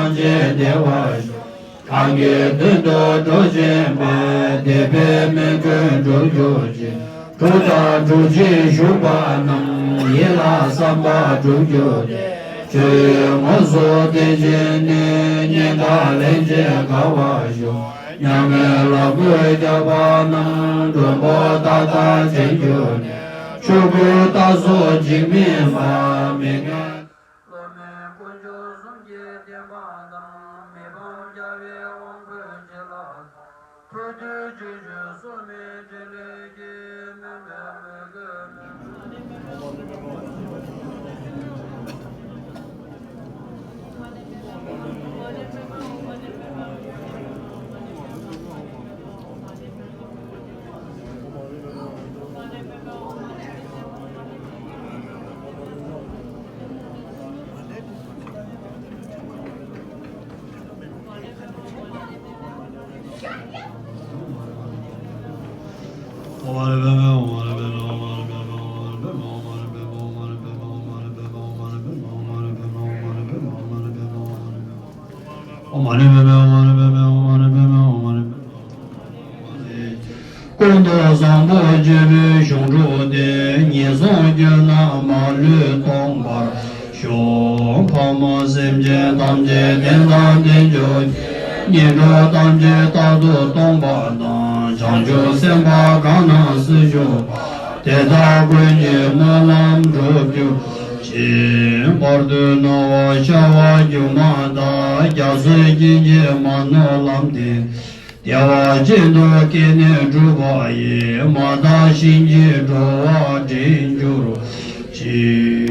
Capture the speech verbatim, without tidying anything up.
ཐམས་ཅད་བདེ་བར་གང་གི་དོན་དུ་འགྲོ་བཞིན་པའི། དད་པས་དམན་ཁུར་འགྲུབ་གྱུར་ཅིག་གྲོགས་དང་གྲོགས་མཆེད་ཞུགས་པ་རྣམས། ཡིད་ལ་བསམ་པ་འགྲུབ་གྱུར་ཅིག་ཆོས་དངོས་སུ་བསྟན་ཕྱིར་ནི། སྙན་གྲགས་ལན་ཅིག་དགའ་བར་ཞུ། མཉམ་མེད་ལ་གུས་རྒྱལ་བ་རྣམས། མགྲོན་པོ་ཏག་ཏག་བྱེད་གྱུར་ནས། ཆོས་སྐུ་རྟ་ཟོག་འཇིགས་མེད་པ། མི་ངན། བླ་མེད་དཀོན་མཆོག་གསུམ་གྱི་བསྟན་པ་དང་། མི་ཕམ་རྒྱལ་བའི་དབང་པོའི་བྱིན་རླབས་དང་། ཐུགས་རྒྱུད་སྤྱི་བོས་གསུངས་མི་འཕྲིན་ལས་ཀྱིས། མི་མེད་མི་དགོས་མི་ཀུན་ཏུ་བཟང་པོ་སྤྱོད་པའི་གཞུང་དྲུག་སྟེ། ངན་སོང་སྐྱོན་རྣམས་མ་ལུས་སྟོངས་པར་ཤོག་ཕ་མ་སེམས་ཅན་ཐམས་ཅད་བསྟན་དང་བསྟན་འགྱུར་ཅིག་ངན་འགྲོ་ཐམས་ཅད་རྟག་ཏུ་སྟོངས་པ་དང་། བྱང་ཆུབ་སེམས་དཔའ་གང་རྣམས་སུ་ཞུགས་པ། དེ་དག་ཀུན་གྱི་སྨོན་ལམ་འགྲུབ་གྱུར་ཅིག་བར་དུ་གནང་བ་ཤར་བ་སྒྱུ་མ་ལྟ། རྒྱ་མཚོའི་སྐྱེ་མཆེད་མ་ནོར་ལམ་བདེན། བདེ་བ་ཅན་དུ་སྐྱེས་ནས་བསྒྲུབས་པ་ཡིས། མ་དག་གཤིན་རྗེའི་འགྲོ་བ་འདྲེན་གྱུར་ཅིག